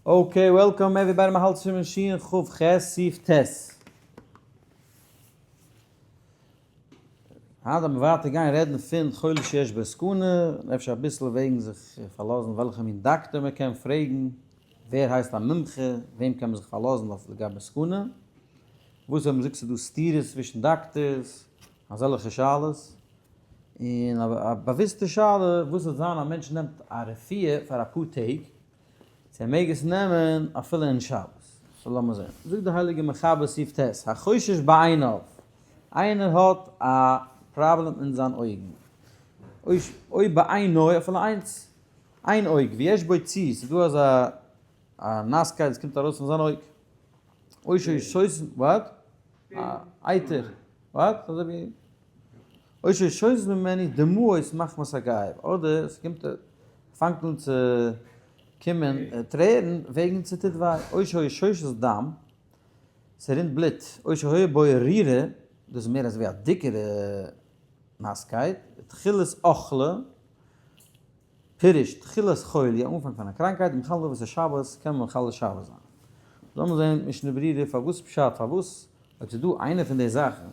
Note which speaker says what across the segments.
Speaker 1: Okay, welcome everybody, מ'האלט שוין אין שיעור כ ח סעיף ט'. היינט וועלן מיר ווייטער גיין רעדן פון חולה שיש בו סכנה, און אפשר אביסל וועגן זיך פארלאזן וועלכע מין דאקטער מען קען פרעגן, ווער הייסט א מומחה, וועם קען מען זיך פארלאזן אויף לגבי סכנה, וואס אויב מ'זאגט ס'איז דא סתירות צווישן דאקטערס, אזעלכע שאלות. און א באוויסטע שאלה, וואס וועט זיין א מענטש נעמט א רפואה פאר אפאר טעג, צו ער מעג עס נעמען אפילו אין שבת. so לאמיר זען. זאגט די הייליגע מחבר סעיף ט', החושש בעיניו, איינער האט א פראבלעם אין זיין אויגן, אויב בעינו, אפילו איינס, איין אויג, ויש בו צי, ס'איז דא אזא א נאסקייט וואס קומט ארויס פון זיין אויג, או שהוא what? אייטער, what? אזוי ווי או ששותת ממנו דמעות מחמת הכאב, אדער ס'קומט פאנגט אן צו קומען טרערן וועגן ס'טוט וויי, או שהיה שותת דם, ס'רינט בלוט, או שהיה בו רירא, דאס איז מער אזויווי א דיקערע נאסקייט, תחילת אוכלה, פירוש, תחילת חולי, א אנפאנג פון א קראנקהייט, מחלל וואס איז שבת, קען מען מחלל שבת זיין. לאמיר זען משנה ברורה פארוואס פשט פארוואס אויב ס'איז דא איינע פון די זאכן,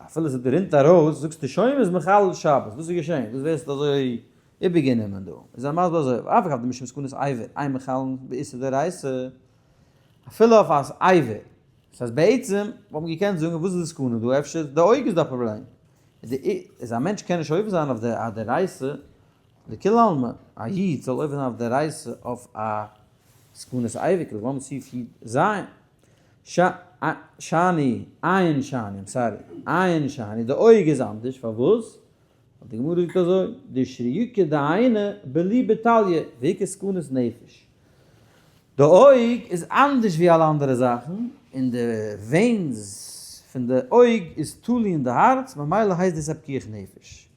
Speaker 1: אפילו ס'רינט ארויס, זאגסטו שוין מ'איז מחלל שבת, וואס איז געשען? וואס ווערסטו אזוי איבערגענומען דא? איז ער מסביר אזוי, ואף על גב דמשום סכנת אבר, אין מחללין באיסור דאורייתא, אפילו אויף א אבר, דאס הייסט בעצם וואלט מען געקענט זאגן וואס איז די סכנה דא, אפשר די אויג איז די פראבלעם, איז א מענטש קען נישט עובר זיין אויף די א דאורייתא, לכולי עלמא, א איד זאל עובר זיין אויף דאורייתא אויף א סכנת אבר, כלגאון סעיף י ז, שאני, עין שאני, I'm sorry, עין שאני, די אויג איז אנדערש, פארוואס? ווייל די גמרא זאגט אזוי, דשריוקא דעינא בליבא תליא, ואיכא סכנת נפש. די אויג איז אנדערש ווי אלע אנדערע זאכן, און די veins פון די אויג איז תלוי אין די הארץ, ממילא הייסט דאס א פיקוח נפש.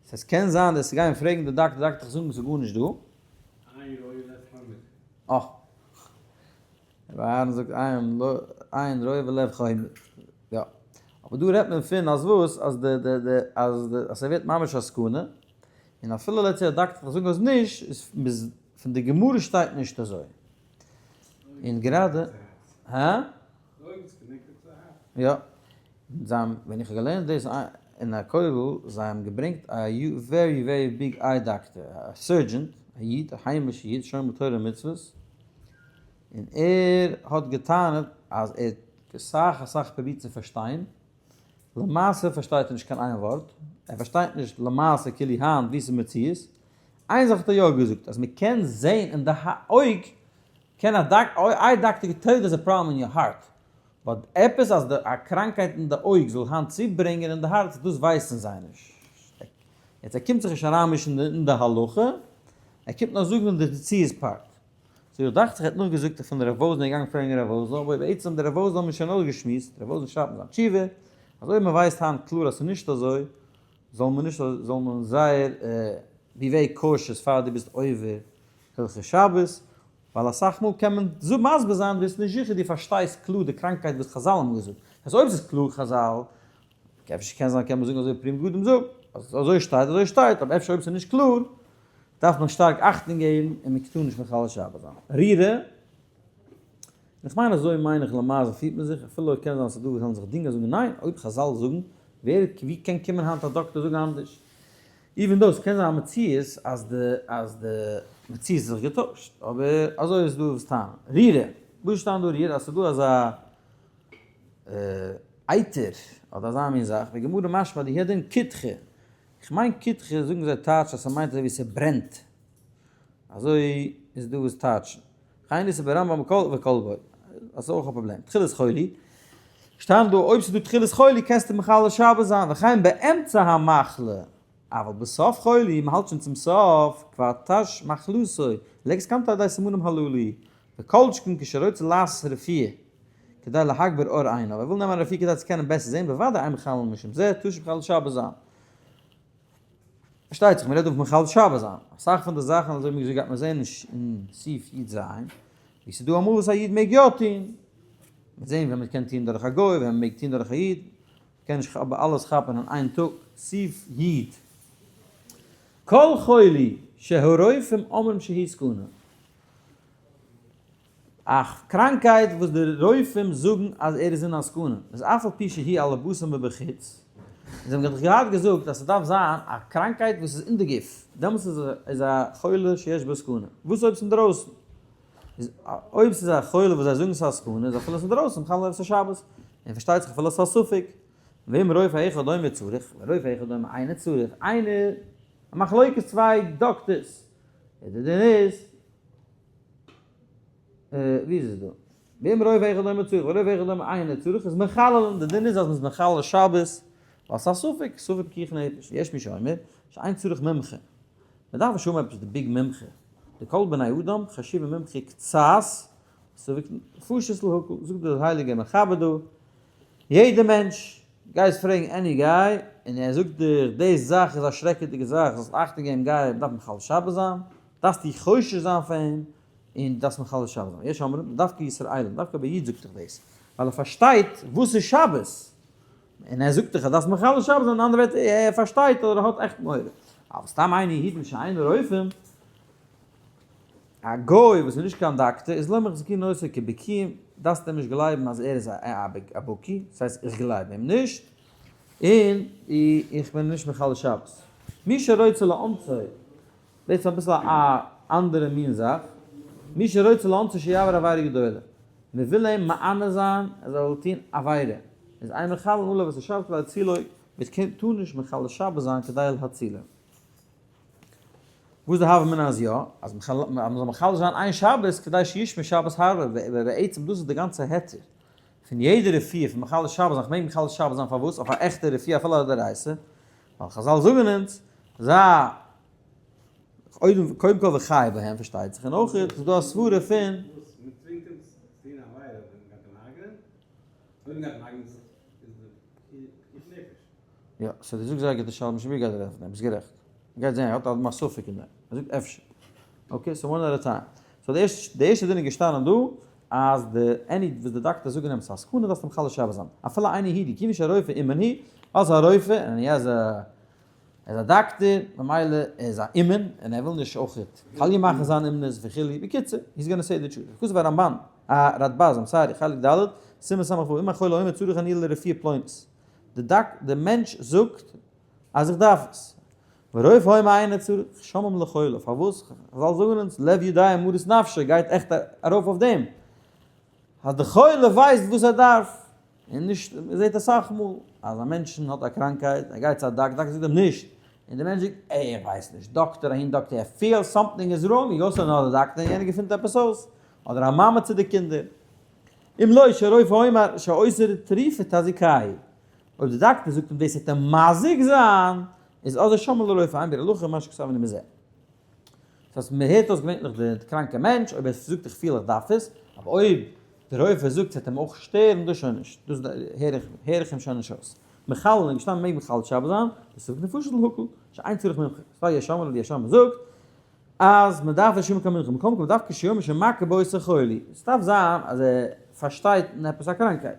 Speaker 1: סא עס קען זיין דאס גיין פרעגן די דאקטער, דאקטער איך זאג ס'איז גארנישט דא.
Speaker 2: עין רואה לב חומד.
Speaker 1: אה. רבי אהרן זאגט עין רואה ולב חומד. יא. אבער דא רעדט מען פון אז וואס? אז די די די אז די אז ס'ווערט ממש א סכנה, און אפילו let's say א דאקטער וועט זאגן אז נישט, איז פון די גמרא שטייט נישט אזוי. און גראדע, הא? יא. זיי האבן, ווען איך האב געלערנט דאס אין א כולל, זיי האבן געברענגט א very very big eye doctor, א surgeon, א איד, א היימישע איד, שומר תורה ומצוות, און ער האט געטענה'ט אז ער האט אסאך אסאך פרובירט צו פארשטיין, למעשה פארשטייט ער נישט קיין איין ווארט, ער פארשטייט נישט למעשה כאילו היינט ווי ס'איז מציאות, איין זאך האט ער יא געזאגט אז מ'קען זעהן אין די אויג, קען א eye doctor tell you there's a problem in your heart, but עפעס אז די א קראנקהייט אין די אויג זאל היינט צוברענגען אין די הארץ דאס ווייסן זיי נישט. יעצט ער קומט זיך נישט אריינמישן אין די הלכה, ער קומט נאר זאגן די מציאות part. so איך דאכט זיך ער האט נאכגעזאגט פון רב וואזנער געגאנגען פרעגן רב וואזנער אבער בעצם די רב וואזנער האבן מיר שוין אויסגעשמועסט, רב וואזנער שרייבט אין זיין תשובה אז אויב מען ווייסט היינט קלאר אז ס'איז נישט אזוי זאל מען נישט זאל מען זייער be very cautious פאר דו ביסט עובר הלכות שבת, ווייל אסאך מאל קען מען מסביר זיין דו ביסט נישט זיכער דו פארשטייסט קלאר די קראנקייט וואס חזל האבן געזאגט, אז אויב ס'איז קלאר חזל, אפשר קען זיין קען מען זאגן אזוי פרי מגדים זאגט אז אזוי שטייט אזוי שטייט, אבער אפשר אויב ס'איז נישט קלאר דארף מען שטארק אכטונג געבן און מען טאר נישט מחלל שבת זיין. רירא, און איך מיין אזוי מיין איך למעשה פירט מען זיך, אפילו קען זיין ס'איז דא וואס וועלן זיך דינגען זאגן ניין, אויב חזל זאגן, ווער ווי קען קומען היינט א דאקטער זאגן אנדערש? even though ס'קען זיין א מציאות אז די אז די מציאות האט זיך געטוישט, אבער אזוי איז דא וואס טענה'ן. רירא, וואס שטייט דא רירא? אז ס'איז דא אזא אייטער אדער אזא מין זאך, בגמרא משמע דהוא הדין קידחא, איך מיין קידחא זאגן זיי טייטש אז ס'מיינט אזוי ווי ס'ברענט, אזוי איז דא וואס טייטשן, וכן איתא ברמב"ם וכל וכל בו, דאס איז אויך א פראבלעם, תחילת חולי, שטייט דא אויב ס'איז דא תחילת חולי קענסטו מחלל שבת זיין, וכן באמצע המחלה, אבל בסוף חולי, מ'האלט שוין צום סוף, כבר תש מחלתו, לית סכנתא על ידי סימנים הללו, וכל שכן כשרוצה לעשות רפואה, כדי להגביר אור עיניו, ער וויל נעמען א רפואה כדי צו קענען בעסער זען, בוודאי אין מחללין משום זה, טאר נישט מחלל שבת זיין. פארשטייט זיך, מ'רעדט דא פון מחלל שבת זיין. אסאך פון די זאכן, אזוי ווי מ'האט געזאגט גייט מען זען אין סעיף י ז, ווי ס'איז דא אמאל וואס א איד מעג יא טון. מ'וועט זען ווען מ'קען טון דורך א גוי, ווען מ'מעג טון דורך א איד. מ'קען נישט אבער אלעס כאפן אין איין טאג. סעיף י. כל חולי שהרופאים אומרים שהיא סכנה. א קראנקייט וואס די רופאים זאגן אז ער איז אין א סכנה, איז אף על פי שהיא על הבשר מבחוץ, און זיי האבן דאך געהאט געזאגט אז ס'דארף זיין א קראנקייט וואס איז אין די גוף, דעמאלטס איז א חולה שיש בו סכנה, וואס אויב ס'איז אינדרויסן? איז אויב ס'איז א חולה וואס זיי זאגן ס'איז א סכנה, איז אפילו ס'איז אינדרויסן מחלל את השבת, און פארשטייט זיך אפילו ס'איז א ספק, ואם רופא אחד אומר צריך, ורופא אחד אומר אינו צריך, איינער, א מחלוקת צוויי דאקטערס, איז די דין איז, ווי איז עס דא? ואם רופא אחד אומר צריך ורופא אחד אומר אינו צריך איז מחללין, די דין איז אז מ'איז מחלל שבת, ווייל ס'איז א ספק, ספק פיקוח נפש, יש מי שאומר שאין צריך מומחה, מ'דארף נישט האבן עפעס די big מומחה, דכל בני אדם חשובים מומחה קצת, ספק נפשות להקל, זאגט דער הייליגער מחבר דא, יעדע מענטש, גייסט פרעגן any guy, און ער זאגט דיך די זאך איז א שרעקעדיגע זאך, זאלסט אכטונג געבן גיי, מ'דארף מחלל שבת זיין, דארפסטו חושש זיין פאר אים, און דארפסט מחלל שבת זיין. יש אומרים, דווקא ישראלים, דווקא ביי איד זאגט איך דאס, ווייל ער פארשטייט וואס איז שבת, און ער זאגט דיך אז דארפסט מחלל שבת זיין, אין אנדערע ווערטער, ער פארשטייט אדער ער האט עכט מורא. אבער סתם איינער אידן שאינם רופאים, א גוי וואס איז נישט קיין דאקטער, איז לא מחזיקין אותו כבקיאים, דארפסט אים נישט גלייבן אז ער איז א בקי, דאס הייסט איך גלייב אים נישט, און איך בין נישט מחלל שבת. מי שרוצה לאומצו דאס איז אביסל א אנדערע מין זאך, מי שרוצה לאונסו שיעבור עבירה גדולה, מען וויל אים מענה זיין ער זאל טון עבירה, איז אין מחללין עליו את השבת להצילו, מען קען טאר נישט מחלל שבת זיין כדי להצילו. וואס די הוה אמינא אז יא, אז מען זאל מחלל זיין איין שבת כדי שישמור שבת הרבה, ובעצם דאס איז די גאנצע היתר פון יעדע רפואה פון מחלל שבת זיין, כ'מעג מחלל שבת זיין פארוואס? אויף א עכטע רפואה אפילו א דאורייתא, ווייל חזל זאגן אונז, זיי קודם כל וחי בהם פארשטייט זיך, און אויך איז דא א סברה פון.
Speaker 2: וואס? מען צווינגט אים צו טון א עבירה ווען מען גייט אים הרג'נען? אויב מען גייט אים הרג'נען איז די פיקוח נפש.
Speaker 1: יא, so דו זאגסט זייער גוט די שאלה, משום ווי גייט ער ענטפערן? ביסט גערעכט. מ'גייט זעהן, ער האט א ספק אין דעם. ער זאגט אפשר. okay, so one at a time. so די ערשטע, די ערשטע דין איז געשטאנען דא, אז די any וואס די דאקטער זאגן אים ס'איז א סכנה דארפסטו מחלל שבת זיין. אפילו אינו יהודי, כיוון שהרופא אומן הוא, ווייל ס'איז א רופא און ער איז א ער איז א דאקטער, ממילא ער איז א אומן, און ער וויל נישט אויכעט קאליע מאכן זיין אומנות וכו', בקיצור, he's gonna say the truth. כתב הרמב"ן, א רדב"ז, I'm sorry, חלק ד', סימן ס"ו, אם החולה אומר צריך אני לרפואה פלונית. די דאק, די מענטש זאגט אז איך דארף עס. ורופא אומר אינו צריך, שומעים לחולה, פארוואס? חז"ל זאגן אונז, לב יודע מרת נפשו, גייט עכט ארויף אויף דעם, אז די חולה ווייסט וואס ער דארף, און נישט, מען זעט אסאך מאל אז א מענטשן האט א קראנקייט, ער גייט צו א דאקטער, דאקטער זאגט אים נישט, און די מענטש זאגט, עה איך ווייס נישט, דאקטער אהין דאקטער, ער feel something is wrong, he goes to another doctor און יענער געפינט עפעס אויס, אדער א מאמע צו די קינדער. אם לא שהרופא אומר שאותה תרופה תזיקהו, אויב די דאקטער זאגט אים דאס וועט אים מזיק זיין, איז אזי שומעין לרופא עיין ביאור הלכה מה שכתבנו בזה. דאס הייסט מען הערט אויס געווענליך די קראנקע מענטש אויב ער זאגט איך פיל איך דארף עס, אבער אויב די רופא זאגט ס'וועט אים אויך שטערן דאס שוין נישט, דאס הער איך הער איך אים שוין נישט אויס. מחלל איז געשטאנען מעג מחלל שבת זיין, בספק נפשות להקל, שאין צריך מומחה. סא יש אומרים די יש אומרים זאגט אז מען דארף נישט האבן קיין מומחה, מקום כל דווקא שיאמר שמכה באותו חולי, עס דארף זיין אז ער פארשטייט אין עפעס א קראנקייט,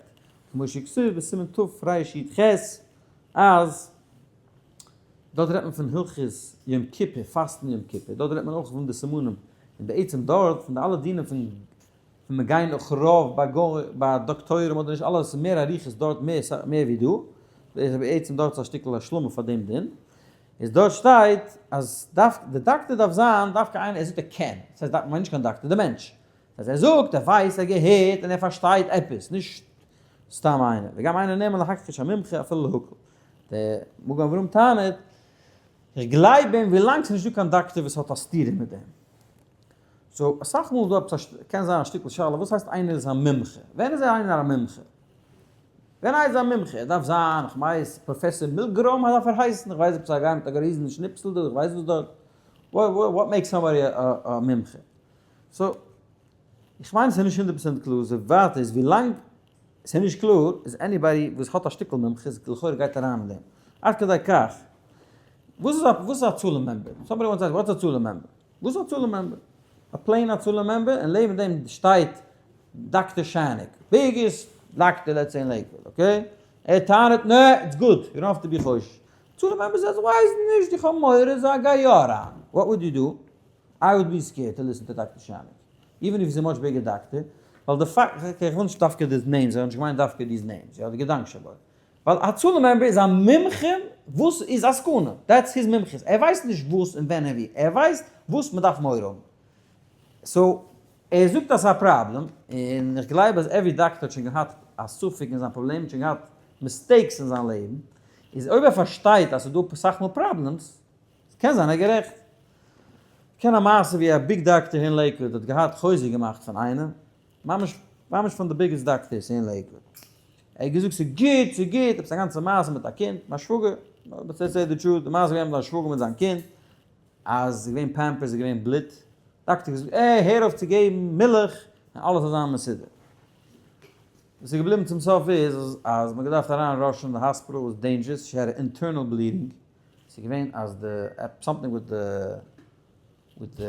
Speaker 1: כמו שכתוב בסימן תרי"ח אז דארט רעדט מען פון הלכות יום כיפור, פאסטן יום כיפור, דארט רעדט מען אויך פון די סימנים, און בעצם דארט פון די אלע דינים פון פון מען גיין נאך רוב ביי גוי ביי דאקטוירים אדער נישט אלעס איז מער אריכות דארט מער מער ווי דא, איז בעצם דארט איז א שטיקל השלמה פאר דעם דין, איז דארט שטייט אז דארף די דאקטער דארף זיין דווקא איינער ער זאגט ער קען, דאס הייסט דארף נישט קיין דאקטער די מענטש, דאס הייסט ער זאגט ער ווייסט ער געהערט און ער פארשטייט עפעס, נישט סתם איינער, וגם אינו נאמן להכחיש המומחה אפילו להקל. דער מגן אברהם טענה'ט, איך גלייב אים ווילאנג ס'איז נישטא קיין דאקטער וואס האט א סתירה מיט דעם. so אסאך מאל איז דא עפעס א, קען זיין א שטיקל שאלה, וואס הייסט איינער איז א מומחה? ווען איז איינער א מומחה? ווען איינער איז א מומחה? ער דארף זיין, איך ווייס, פראפעסאר מילגרוים דארף ער הייסן, איך ווייס עפעס א guy מיט א ריזן שניפסל דא, איך ווייס וואס דארט. what makes somebody א מומחה? so, איך מיין ס'איז נישט הונדערט פראצענט קלאר, so ווייטער איז ווילאנג ס'איז נישט קלאר איז anybody וואס האט א שטיקל מומחות לכאורה גייט אריין אין דעם. עד כדי כך, וואס איז א וואס איז א הצלה member? somebody wants to ask what's הצלה member? וואס איז הצלה member? א plain הצלה member און לעבן דעם שטייט דאקטער שעניק, biggest doctor let's say אין לעיקוואד, okay? ער טענה'ט נע it's good, you don't have to be חושש. הצלה member זאגט כ'ווייס נישט איך האב מורא זיי גיי יא אריין. what would you do? I would be scared to listen to doctor שעניק, even if he's a much bigger doctor. ווייל די פאקט, okay, איך וויל נישט דווקא די names, איך האב נישט געמיינט דווקא these names, יא, די געדאנק שבו. ווייל הצלה member איז א מומחה וואס איז א סכנה, that's his מומחיות, ער ווייסט נישט וואס און ווען און ווי, ער ווייסט וואס מען דארף מורא האבן. so, ער זאגט אז ס'איז א פראבלעם, און איך גלייב אז every דאקטער האט שוין געהאט א ספק אין זיין פראבלעם, האט שוין געהאט mistakes אין זיין לעבן, איז אויב ער פארשטייט אז ס'איז דא אסאך מאל problems, קען זיין ער איז גערעכט. כ'קען א מעשה ווי א big דאקטער אין לעיקוואד האט געהאט חוזק געמאכט פון איינעם, ממש ממש פון די biggest דאקטערס אין לעיקוואד. ער האט געזאגט ס'איז גוט, ס'איז גוט, עפעס א גאנצע מעשה מיט א קינד, מיין שוואגער, but let's say the truth, די מעשה איז געווען מיט זיין שוואגער מיט זיין קינד, אז ס'איז געווען פעמפערס, ס'איז געווען בלוט, דאקטער האט געזאגט, אה, הער אויף צו געבן מילך, און אלעס זאל זיין מסודר. וואס איז געבליבן צום סוף איז, אז מ'האט געדארפט אריין rush ן אין די האספיטאל, וואס dangerous, she had internal bleeding, ס'איז געווען אז די, something with the, with the,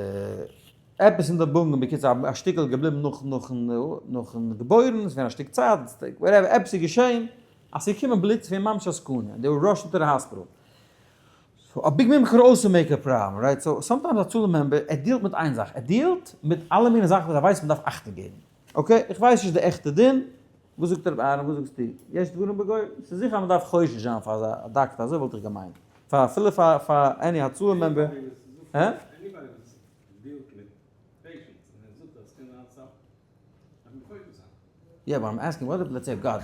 Speaker 1: עפעס אין די בונגען, בקיצור א שטיקל איז געבליבן נאך נאכן נאכן געבוירן, ס'איז געווען א שטיק צייט, whatever, עפעס איז געשען, אז ס'איז געקומען בלוט, ס'איז געווען ממש א סכנה, און they were rushed to the hospital. so א big מומחה also make a problem, right? so sometimes א הצלה member, ער deal ט מיט איין זאך, ער deal ט מיט אלע מיני זאכן וואס ער ווייסט מ'דארף אכטונג געבן. okay, איך ווייס נישט די עכטע דין, וואס זאגט רבי אהרן, וואס זאגסטו? יש דברים בגו? ס'איז זיכער אז מ'דארף חושש זיין פאר אזא דאקטער, אזוי וואלט איך געמיינט. פאר אפילו פאר פאר any הצלה member. הא? יא, but I'm asking what if let's say גאט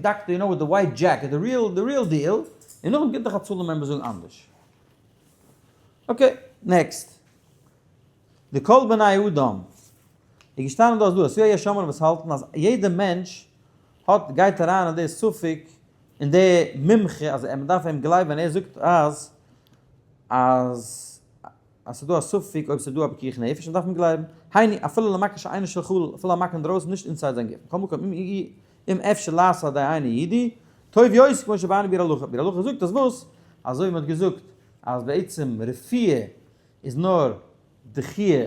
Speaker 1: דאקטער you know with the white jacket the real the real deal, און נאכדעם קומט דאך הצלה member זאגן אנדערש. okay, next. די כל בני אדם איז געשטאנען דא אז דא אז יא יש שומרים וואס האלטן אז יעדע מענטש האט גייט אריין אין די ספק אין די מומחה אז מען דארף אים גלייבן ווען ער זאגט אז אז אז ס'איז דא א ספק אויב ס'איז דא א פיקוח נפש, דארף מען גלייבן. היינו, אפילו למכה שאינו של חלל, אפילו א מכה אינדרויסן נישט inside זיין גוף. מכל מקום, אם אי אם אפשר לעשות על ידי אינו יהודי, טוב יותר כמו שביארנו ביאור הלכה. ביאור הלכה זאגט אז וואס? אזוי ווי מ'האט געזאגט אז בעצם רפואה איז נאר דחיה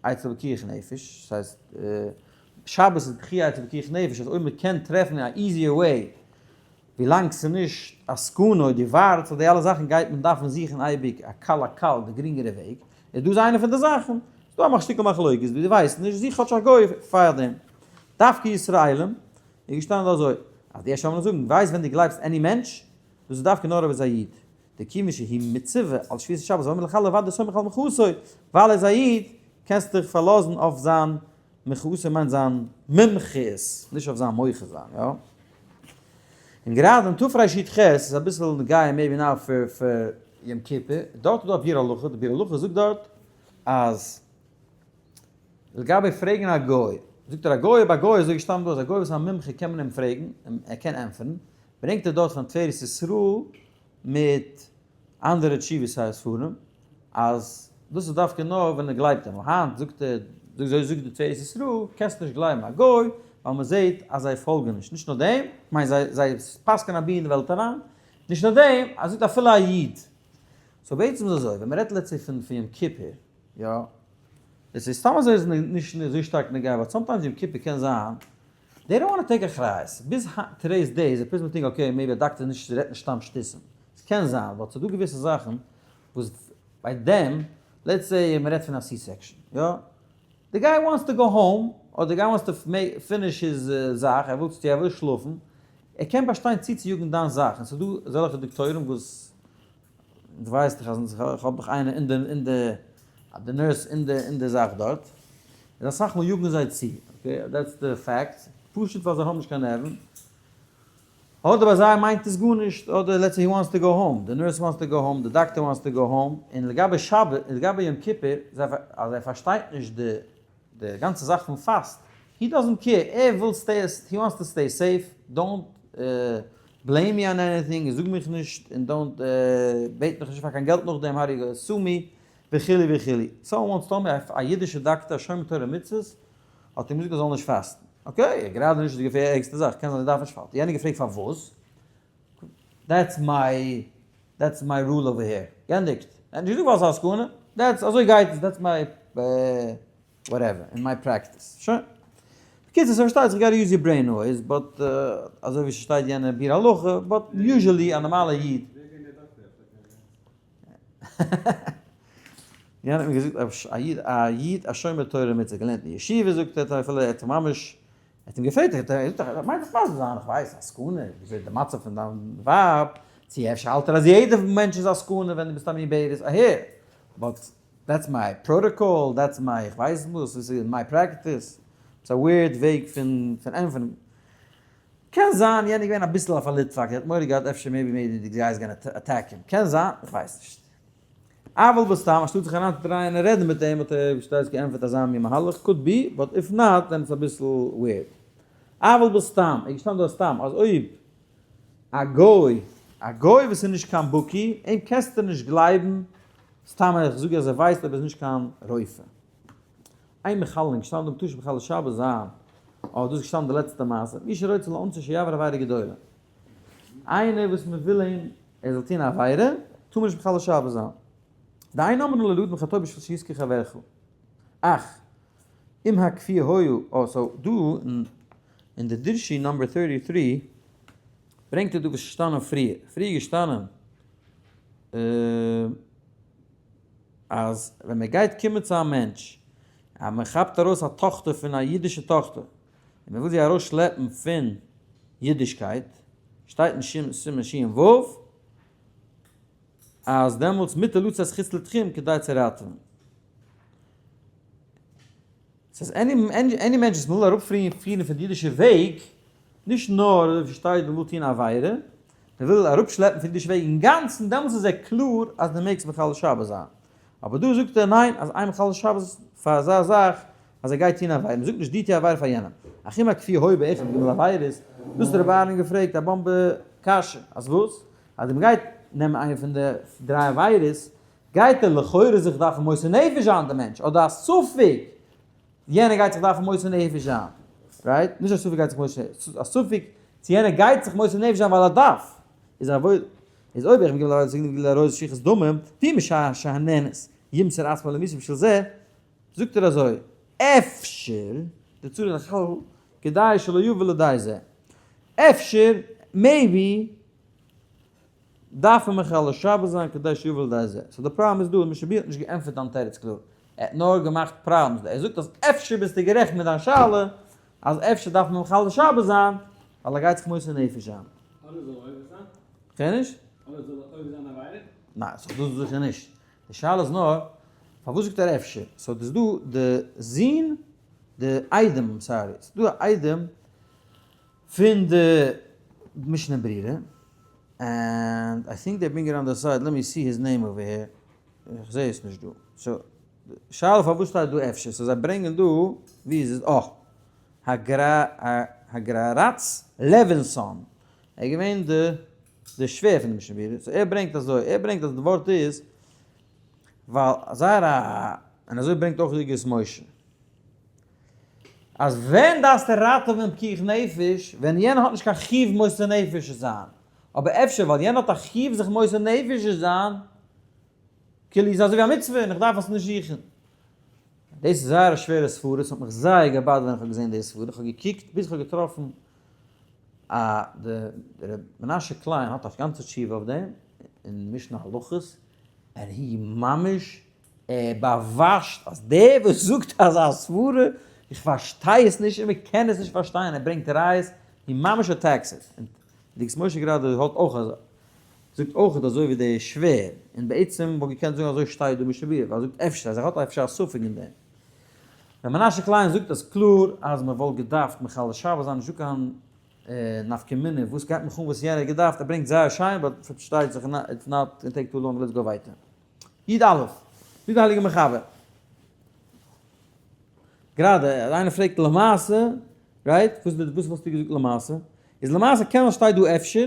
Speaker 1: אצל פיקוח נפש, דאס הייסט שבת איז דחיה אצל פיקוח נפש, אז אויב מ'קען טרעפן א easier way ווילאנג ס'איז נישט א סכנה אויב דו ווארטסט אויף די אלע זאכן גייט מען דארפן זוכן אייביג א קל הקל די גרינגערע וועג, איז דא איז איינע פון די זאכן, ס'דא א שטיקל מחלוקת ווי דו ווייסט נישט זוך כאטש א גוי פאר דעם. דווקא ישראלים איז געשטאנען דא אזוי אז די ערשטע האבן זאגן ווייסט ווען דו גלייבסט any מענטש דאס איז דווקא נאר אויב ער איז א איד דכיון שהוא מצווה על שבירת שבת ואומר לך לבד סומך על מוחתו ווייל ער איז א איד קענסטו דיך פארלאזן אויף זיין מוחתו מיינט זיין מומחיות, נישט אויף זיין מוחה זיין, יא. און גראדע אין תרי"ח איז אביסל נוגע maybe now פאר פאר יום כיפור, דארט איז דא א ביאור הלכה, די ביאור הלכה זאגט דארט אז לגבי פרעגן א גוי, זאגט ער א גוי אויב א גוי אזוי געשטאנען דא אז א גוי וואס איז א מומחה קען מען אים פרעגן און ער קען ענטפערן, ברענגט ער דארט פון תפארת ישראל מיט אנדערע תשובות הספרים אז דאס איז דווקא נאר ווען ער גלייבט אים, היינט זאגט ער, אזוי זאגט די תפארת ישראל, קענסט נישט גלייבן א גוי ווייל מען זעט אז זיי פאלגן נישט, נישט נאר דעם, כ'מיין זיי זיי פסק'ענען אבי אין די וועלט אריין, נישט נאר דעם, ער זאגט אפילו א איד. so בעצם איז אזוי, ווען מען רעדט let's say פון פון יום כיפור, יא, עס איז סתם אזוי איז נישט אזוי שטארק נוגע, but sometimes יום כיפור קען זיין, they don't want to take אחריות, ביז today's day איז א person think okay maybe א דאקטער נישט רעדט נישט סתם שטותים, ס'קען זיין ווייל ס'דא געוויסע זאכן וואס ביי דעם, let's say מ'רעדט פון א C-section, יא? די guy wants to go home, אדער די guy wants to finish his זאך, ער וויל צו ער וויל שלאפן, ער קען באשטיין צוצויאגן דיין זאך, און ס'דא אזעלכע דאקטוירים וואס, דו ווייסט דאך אז איך האב דאך איינער אין די אין די די nurse אין די אין די זאך דארט, און אסאך מאל יאגן זיי צו, okay, that's the fact, פשוט ווייל זיי האבן נישט קיין נערוון. אדער ביי זיי מיינט עס גארנישט, אדער let's say he wants to go home, די nurse wants to go home, די דאקטער wants to go home, און לגבי שבת, און לגבי יום כיפור, זיי אז ער פארשטייט נישט די די גאנצע זאך פון פאסט, he doesn't care, ער וויל stay, he wants to stay safe, don't blame me on anything, זאג מיך נישט, און don't בעט מיך נישט פאר קיין געלט נאכדעם, how do you sue me, וכו' וכו'. someone once told me א אידישע דאקטער א שומר תורה ומצוות, האט אים געזאגט ער זאל נישט פאסטן. okay, גראדע נישט די ערגסטע זאך, קען זיין ער דארף נישט פאסטן. יענער געפרעגט פארוואס? that's my that's my rule over here. גענדיגט. ער האט נישט געזאגט ווייל ס'איז א סכנה. that's אזוי גייט עס, that's my whatever, אין my practice. שוין. בקיצור, ס'פארשטייט זיך, gotta use your brain noise, but אזוי ווי ס'שטייט יענע ביאור הלכה, but usually א נארמאלע איד. יענער האט מיר געזאגט א איד א איד א שומר תורה ומצוה געלערנט אין ישיבה זאגט ער אפילו ער האט ממש ער האט אים געפרעגט ער האט ער מיינט עס מסביר זיין איך ווייס א סכנה וויאזוי די מצב פון דיין ווייב צו אפשר האלט ער אז יעדע מענטש איז א סכנה ווען דו ביסט א מעוברת אהער but that's my protocol that's my איך ווייס וואס עס איז my practice ס'איז א weird וועג פון פון ענטפערן קען זיין יענער איז געווען אביסל אויף א ליטוואק ער האט מורא געהאט אפשר maybe maybe די guy is gonna attack him קען זיין איך ווייס נישט. אבל בסתם, אנשטאט זיך אריינצודרייען און רעדן מיט אים האט ער שטייטס געענטפערט אזא מין מהלך, could be, but if not then it's אביסל weird. אבל בסתם, איז געשטאנען דא סתם אז אויב א גוי, א גוי וואס איז נישט קיין בקי, אים קענסטו נישט גלייבן, סתם איך זאג אז ער ווייסט אויב ער איז נישט קיין רופא. איין מחלל, געשטאנען דא מטוש מחלל שבת זיין, אה דאס איז געשטאנען די לעצטע מעשה, מי שרוצה לאונסו שיעבור עבירה גדולה. איינער וואס מען וויל אים ער זאל טון א עבירה, טאר מען נישט מחלל שבת זיין. דאין אומרין לו לאדם חטא בשביל שיזכה חברך. אך, אם הכפי הוי', אה so דא אין די דרשי number thirty three ברענגט ער דא וואס איז געשטאנען פריער. פריער געשטאנען אז ווען מען גייט קומען צו א מענטש אז מען כאפט ארויס א טאכטער פון א אידישע טאכטער און מען וויל זי ארויס שלעפן פון אידישקייט, שטייט אין סימן שין ו' אז דעמאלטס מותר לצאת חוץ לתחום כדי צו ראטעווען. ס'איז any מענטש וואס מ'וויל אראפפירן פון די אידישע וועג, נישט נאר אזוי ווי ס'שטייט מ'וויל טון א עבירה, מ'וויל אראפשלעפן פון אידישע וועג אינגאנצן, דעמאלטס איז ער קלאר אז דו מעגסט מחלל שבת זיין. אבער דא זאגט ער ניין אז איין מחלל שבת פאר אזא זאך אז ער גייט טון עבירה, מ'זאגט נישט דו טו עבירה פאר יענעם, אך אם הכפי הוי באחד ג' עבירות, דאס האט רבי אהרן געפרעגט א באמבע קשיא, אז וואס? אז מ'גייט נעמען איינע פון די דריי עבירות, גייט ער לכאורה זיך דארפן מוסר נפש זיין די מענטש, אדער א ספק יענער גייט זיך דארפן מוסר נפש זיין, right? נישט א ספק גייט זיך מוסר, א ספק צו יענער גייט זיך מוסר נפש זיין ווייל ער דארף, איז א איז אויב איך בין געווען אזוי געווען ארויס שפיכות דמים, ווי משעה שהנאנס ימסור עצמו למיתה בשביל זה, זאגט ער אזוי, אפשר, די צרה לחלל כדי שלא יבא לידי זה, אפשר, maybe, דארף מען מחלל שבת זיין כדי שיבא לידי זה. so די פראבלעם איז דא, משנה ברורה האט נישט געענטפערט דיין תירוץ קלאר, ער האט נאר געמאכט problems דא, ער זאגט אז אפשר ביסטו גערעכט מיט דיין שאלה, אז אפשר דארף מען מחלל שבת זיין, ווייל ער גייט זיך מוסר נפש זיין.
Speaker 2: אדער זאל ער עובר זיין?
Speaker 1: כ'הער נישט.
Speaker 2: אדער זאל ער עובר זיין עבירה?
Speaker 1: ניין, so דאס זיכער נישט. די שאלה איז נאר, פארוואס זאגט ער אפשר? so דאס דא די זון, די איידעם, sorry, ס'איז דא א איידעם פון די משנה ברורה, and I think they bring it on the side, let me see his name over here, איך זעה עס נישט דא. so, די שאלה פארוואס שטייט דא אפשר, so זיי ברענגען דא, ווי איז עס? אה, הגררץ לעווינסאן, ער איז געווען די די שווער פון די משנה ברורה, so ער ברענגט אזוי, ער ברענגט אז די ווארט איז ווייל זייער א, און אזוי ברענגט אויך אגרות משה, אז ווען דארפסטו ראטעווען פיקוח נפש, ווען יענער האט נישט קיין חיוב מוסר נפש צו זיין, אבער אפשר ווייל יענער האט א חיוב זיך מוסר נפש צו זיין, כאילו איז אזוי ווי א מצוה און איך דארף עס נישט זוכן. דאס איז זייער א שווערע סברה, ס'האט מיך זייער געבאדערט ווען איך האב געזען די סברה, איך האב געקוקט ביז איך האב געטראפן א די ר' מנשה קליין האט א גאנצע תשובה אויף דעם אין משנה הלכות, און הי ממש ער באוואשט אז דער וואס זאגט אזא סברה, איך פארשטיי עס נישט און מען קען עס נישט פארשטיין, ער ברענגט ראיות, he ממש attacks it, און די אגרות משה גראדע האלט אויך אזוי, זאגט אויך אזוי ווי דער שווער, און בעצם וואלט געקענט זאגן אזוי שטייט דא משנה ברורה, ווייל ער זאגט אפשר, אז ער האט אפשר א ספק אין דעם. ווען מנשה קליין זאגט אז קלאר אז מען וואלט געדארפט מחלל שבת זיין נישטא קיין נפקא מינה וואס גייט מיך אן וואס יענער האט געדארפט, ער ברענגט זייער שיין but פארשטייט זיך it's not gonna take too long let's go ווייטער. י א, זאגט די הייליגע מחבר. גראדע אז איינער פרעגט למעשה, right? וואס וואס וואלסטו געזאגט למעשה? איז למעשה קען זיין שטייט דא אפשר,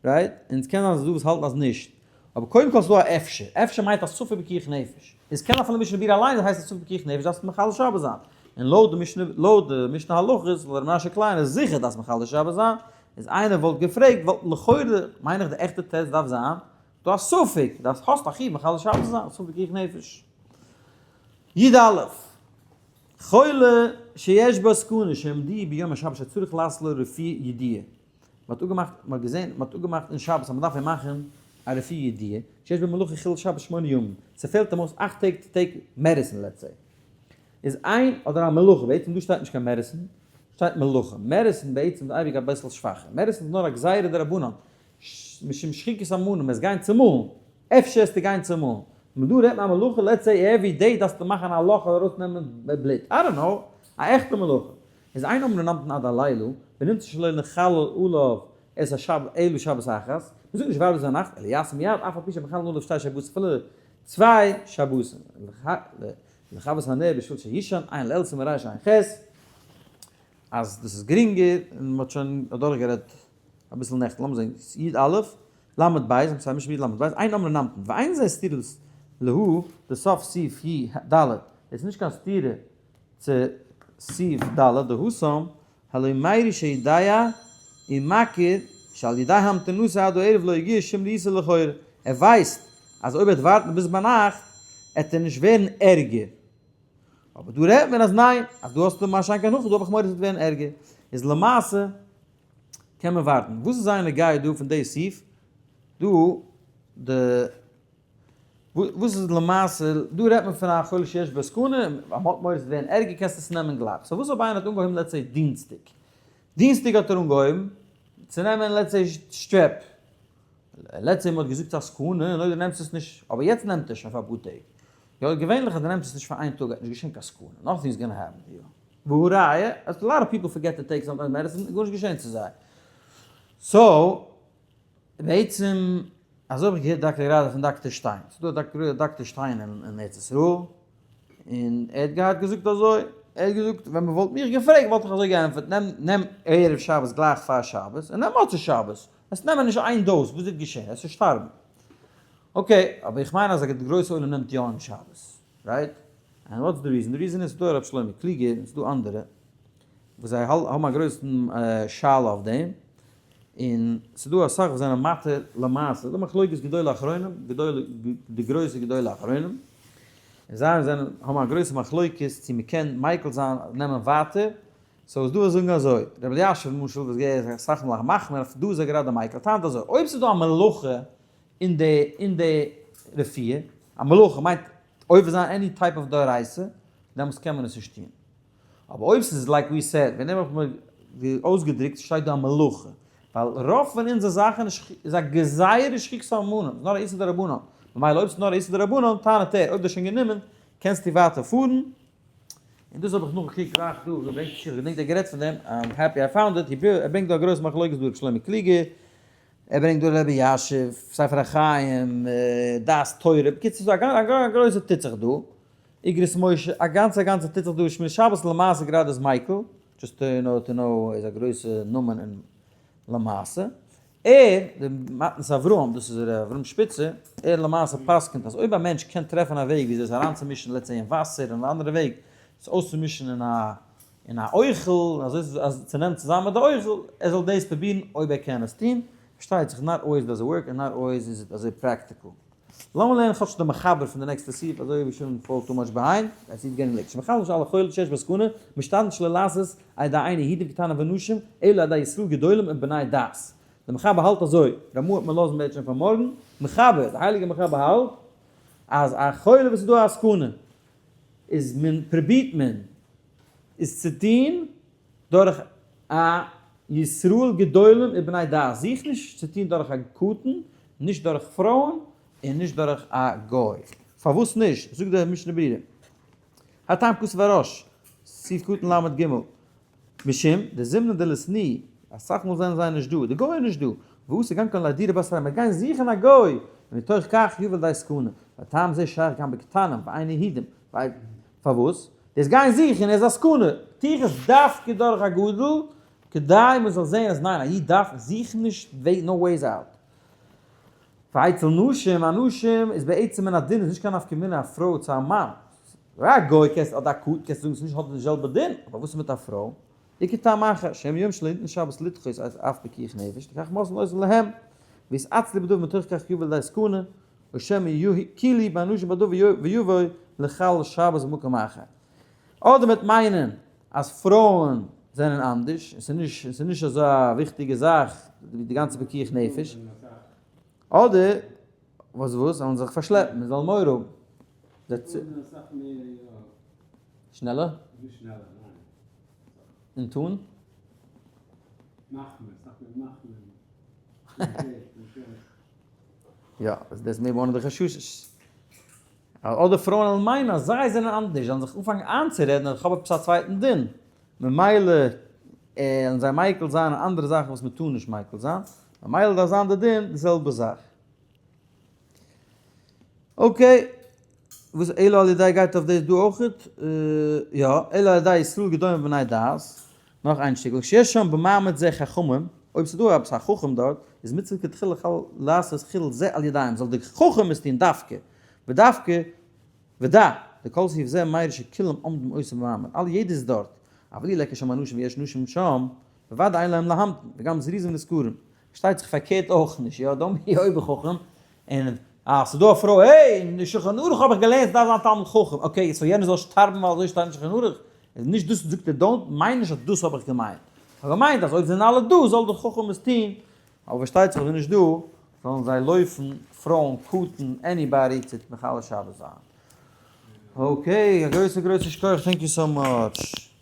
Speaker 1: right? און עס קען זיין אז ס'איז דא וואס האלטן אז נישט. אבער קודם כל איז דא א אפשר. אפשר מיינט א ספק פיקוח נפש. איז קען אפילו משנה ברורה אליין הייסט א ספק פיקוח נפש דארפסטו מחלל שבת זיין. און לויט די משנה לויט די משנה הלכות לויט ר' מנשה קליין איז זיכער דארפסט מחלל שבת זיין. איז איינער וואלט געפרעגט וואלט לכאורה מיין איך די עכטע טעסט דארף זיין דא א ספק דארפסט האסט א חיוב מחלל שבת זיין ספק פיקוח נפש. י א. חולה שיש בו סכנה שהעמדוהו ביום השבת שצריך לעשות לו רפואה ידיעה. מען האט אפגעמאכט, מען האט געזען, מען האט אפגעמאכט אין שבת אז מען דארף אים מאכן. א רפואה ידיעה, שיש במלאכה חילול שבת שמונה ימים, ס'פעלט אים אויס אכט טעג to take medicine let's say, איז איין אדער א מלאכה, בעצם דא שטייט נישט קיין medicine, שטייט מלאכה, medicine בעצם איז אייביג אביסל שוואכער, medicine איז נאר א גזירה דרבנן, משום שחיקת המנים, עס גיין צומאלן, אפשר עסטו גיין צומאלן, אבער דא רעדט מען א מלאכה, let's say every day דארפסטו מאכן א לאך אדער ארויסנעמען בלוט, I don't know, א עכטע מלאכה, איז אין אומרים נמתין עד הלילה, ונמצא שלא נחלל עליו את השבת אלא שבת אחת, מען זאגט נישט ווארט ביז ביינאכט, אלא יעשה מיד אף על פי שמחללין עליו שתי שבתות אפילו צוויי שבתים, לכבות הנר בשביל שיישן, עיין לעיל סימן רע"ח, אז דאס איז גרינגער, און מען האט שוין אדורכגערעדט אביסל נעכטן, לאמיר זען, י א, ל ב, I'm sorry, משנה י ל ב, אין אומרים נמתין, ואין זה סתירה להא דסוף סעיף י ד, עס איז נישט קיין סתירה צו סעיף ד, דהתם הלא מיירי שיודע ומכיר שעל ידי המתנתו עד הערב לא יגיע שום לאיסור לכאורה, ער ווייסט אז אויב ער וועט ווארטן ביז ביינאכט עט ער נישט ווערן ערגער, אבער דא רעדט מען אז ניין, אז דא האסטו מה שאין כן הכא, דא האב איך מורא ס'וועט ווערן ערגער, איז למעשה קען מען ווארטן. וואס איז זייער נוגע דא פון די סעיף דא די וואס איז למעשה דא רעדט מען פון א חולה שיש בו סכנה אז מ'האט מורא ס'וועט ווערן ערגער קענסטו עס נעמען גלייך. so וואס אויב איינער האט אנגעהויבן let's say דינסטאג דינסטאג האט ער אנגעהויבן צו נעמען let's say strep let's say מ'האט געזאגט ס'איז א סכנה און אויב דו נעמסט עס נישט אבער יעצט נעמט ער שוין פאר אפאר טעג יא געווענליך אז דו נעמסט עס נישט פאר איין טאג גייט נישט געשען קיין סכנה nothing is gonna happen to you. והא ראיה אז a lot of people forget to take sometimes medicine איז גארנישט געשען צו זיי. so בעצם אזוי האב איך געהערט דאקטער גראדע פון דאקטער שטיין, ס'איז דא א דאקטער שטיין אין ארץ ישראל, און ער האט געהאט געזאגט אזוי, ער האט געזאגט ווען מ'וואלט מיך געפרעגט וואלט איך אזוי געענטפערט, נעם נעם ערב שבת גלייך פאר שבת, און נעם מוצאי שבת, עס נעמען נישט איין dose, וואס וועט געשען? עס וועט שטארבן. okay, אבער איך מיין אז א גרויסע עולם נעמט יא אין שבת, right? And what's the reason? די reason איז ס'דא הרב שלמה קלוגער און ס'דא אנדערע וואס זיי האבן א גרויסן שאלה אויף דעם, און ס'דא אסאך וואס זענען מתיר למעשה, ס'דא מחלוקת גדולי אחרונים, גדולי, די גרויסע גדולי אחרונים, און זיי זענען האבן א גרויסע מחלוקת צו מ'קען מיקל זיין נעמען ווייטער, so איז דא וואס זאגן אזוי, רבי אלישיב למשל וואס געהערט אסאך מאל א מחמיר, דא איז ער גראדע מיקל, טענה'ט אזוי, אויב ס'איז דא א מלאכה אין די אין די רפואה, א מלאכה מיינט עובר זיין any type of דאורייתא, דעמאלטס קען מען עס נישט טון. אבער אויב ס'איז like we said, וועגן דעם האב איך מיר אויסגעדרוקט, שטייט דא א מלאכה, ווייל רוב פון אונזער זאכן איז א גזירה שחיקת הממון, ס'איז נאר א איסור דרבנן, ממילא אויב ס'איז נאר א איסור דרבנן, טענה'ט ער, אויב דו האסט שוין גענומען, קענסטו ווייטער פארן, און דאס האב איך נאכגעקוקט גלייך דא, געברענגט, איך געדענק ער האט גערעדט פון דעם, I'm happy I found it, ער ברענגט דא א גרויסע מחלוקת דא ר' שלמה קלוגער, ער ברענגט דא רבי אלישיב, ספר החיים, דעת תורה, בקיצור ס'איז א גרויסע טוט זיך דא, אגרות משה, א גאנצע א גאנצע טוט זיך דא, שמירת שבת למעשה גראדע איז מיקל, just to know to know איז א גרויסע נאמען אין למעשה, ער, די מתנת אברהם, דאס איז ר' אברהם שפיצער, ער למעשה פסק'נט אז אויב א מענטש קען טרעפן א וועג וויאזוי עס אריינצומישן let's say אין וואסער און אן אנדערע וועג עס אויסצומישן אין א אין א אוכל, אזוי אז צונעמט צוזאמען מיט די אוכל, ער זאל דאס פרובירן אויב ער קען עס טון, פארשטייט זיך not always does it work און not always איז עס אזוי practical. לאמיר לערנען כאטש די מחבר פון די נעקסטע סעיף אזוי ווי שוין fall too much behind, עס איז getting late. שמחלל שעל החולה שיש בו סכנה, משתדל שלא לעשות על ידי איין יהודים קטנים ונשים, אלא על ידי ישראל גדולים ובני דת. די מחבר האלט אזוי, רמא וועט מען לאזן בעצם פאר מארגן, מחבר, די הייליגע מחבר האלט אז א חולה וואס איז דא א סכנה איז מען פרובירט מען איז צו טון דורך א ישראל גדולים ובני דת, זוך נישט צו טון דורך א קטן, נישט דורך פרויען, און נישט דורך א גוי. פארוואס נישט? זאגט דער משנה ברורה, הטעם כתב הראש, סעיף קטן ל ג, משום דזימנין דליתנהו, אסאך מאל זענען זיי נישט דא, די גוי איז נישט דא, ואתו גם כן לאהדורי בתרייהו, מ'וועט גיין זוכן א גוי, ומתוך כך יבא לידי סכנה, וטעם זה שייך גם בקטנים ואין יהודים, פארוואס? דאס גיין זוכן איז א סכנה, טו איך עס דווקא דורך א גדול, כדי מען זאל זען אז ניין, א איד דארף זוכן נישט, no ways out. ואצל נשים, אנשים איז בעצם מן הדין איז נישט קיין נפקא מינה א פרוי צו א מאן. א גוי קענסט אדער א קטן קענסטו זאגן ס'נישט האט די זעלבע דין, אבער וואס איז מיט א פרוי? עיקר טעם אחר, שהם יום שלא ניתן שבת לדחות אז אף פיקוח נפש, לכך מוסרין אותה להם, ויתעצלו בדבר מתוך כך יבא לידי סכנה, או שמא יקילו באנשים בדבר ויבוא לחלל שבת במקום אחר. אדער מיט מיינען אז פרויען זענען אנדערש, און ס'איז נישט אזא וויכטיגע זאך ווי די גאנצע פיקוח נפש. אדער. וואס וואס? זאלן זיך פארשלעפן און זאלן מורא האבן. שנעלער? און טון? יא, דאס איז maybe one of די חששות. אדער פרויען וועלן מיינען אז זיי זענען אנדערש, זיי וועלן זיך אנפאנגען איינצורעדן אז איך האב עפעס א צווייטן דין, ממילא וועלן זיי מיקל זיין אין אנדערע זאכן וואס מען טאר נישט מיקל זיין, ממילא דארף זיין די דין די זעלבע זאך. okay, וואס אלא על ידי גייט אויף דאס דא אויכעט? יא, אלא על ידי ישראל גדולים ובני דעת. נאך איין שטיקל, שיש שם במעמד זה חכמים, אויב ס'איז דא עפעס א חכם דארט, איז מצוה לכתחילה חל לעשות חילול זה על ידיהם, זאל די חכם עס טון דווקא, ודווקא, ודע, דכל סעיף זה מראה שכולם עומדים אותו במעמד, אלע יעדער איז דארט, אבל אי ליכא שם אנשים ויש נשים שם, בוודאי אין להם להמתין, וגם זריזים נזכרים. פארשטייט זיך פארקערט אויך נישט, יא, don't be אויבער חכם, און אה, ס'איז דא א פרוי, העי, אין די שולחן ערוך האב איך געלערנט ס'דארף זיין תלמיד חכם, okay, so יענער זאל שטארבן ווייל אזוי שטייט אין שולחן ערוך? איז נישט דאס זאגט ער don't מיין נישט אז דאס האב איך געמיינט, איך האב געמיינט אז אויב זענען אלע דא זאל דער חכם עס טון, אבער פארשטייט זיך אויב איז נישט דא זאלן זיי לויפן, פרויען, קטן, anybody צו מחלל שבת זיין. okay, א גרויסע גרויסע שכוח, thank you so much.